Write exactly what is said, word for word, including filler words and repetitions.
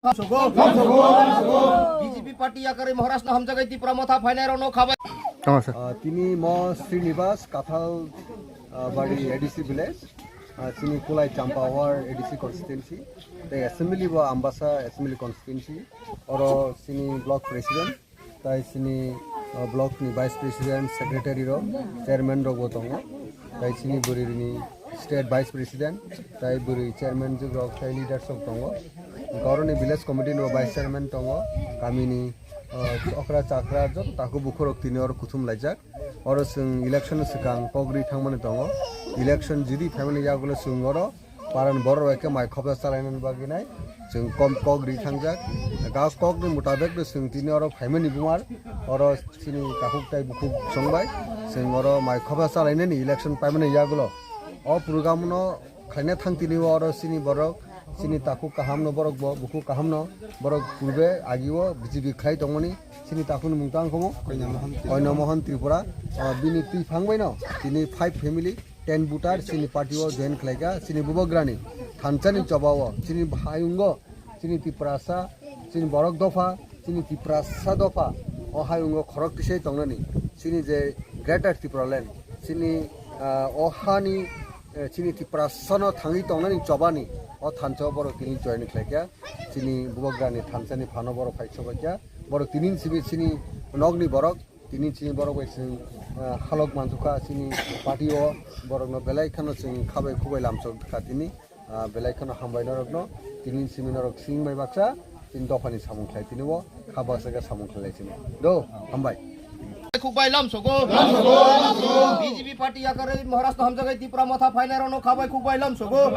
B J P party yakarwi Maharashtra hamjagai Tipra Motha phainairokno khabai. Tamo sir. Ah, tini mo Srinivas Kathal, ah, bari A D C village, ah, chini Kulai Champawar A D C constituency, tei assembly bo Ambasa assembly constituency, oro chini block president, tai chini, ah, block ni vice president, secretary rok, chairman rok bo tongo, tai chini bwrwi ni state vice president, tai bwrwi chairman rok, tai leaders rok tongo. Oro ni village committee ni vice chairman tongo, kami ni, ah, okra chakra joto takhuk bukhuk rok tini oro kuthum laijak. Oro chwng election swkang kok ri thangmani tongo. Election jodi phaimani yagulo chwng oro paran borok rok khe mai khopsa chalainani bagwi nai chwng kom kok ri thangjak. Ga kok ni mutabek no chwng tini oro phaimani bumar, oro chini takhuk tai bukhuk chongbai chwng oro mai khopsa chalainani election paimani yagulo. O program no khaina thang tini oro chini borok, chini takhuk kaham no borok bo, bukhuk kaham no borok purbe agi o B J P khlai tongmani. Chini takhuk ni mung tang khomo Koina Mohan Tripura. Koina Mohan Tripura. Ah, bini twi phang bai no tini five family, ten voter chini party o join khlai kha. Chini bubagrani thansa ni choba o chini hayung o chini Tiprasa, chini borok dopha, chini Tiprasa dopha o hayung o khorok tisai tongnani chini je Greater Tipraland, chini, ah, o hani, eh, chini Tiprasa no thangwi tongnani chobani o thansa o borok tini join khlai kha. Chini bubagrani thansa ni phano borok phai chobai kha. Borok tini simi chini nokni borok, tini chini borok bai chwng, ah, halok mansukha chini party o, borok no belai kheno chwng khabai khubai lamsok kha tini, ah, belai kheno hambai norok no, tini simi norok sing bai baksa, tini dopha ni samung khlai tini bo, kha baksa khe samung khlai chini. Do, hambai. Khukbai lamsogo. B J P party yakarwi Maharashtra hamjagai Tipra Motha phainairokno khabai khukbai lamsogo.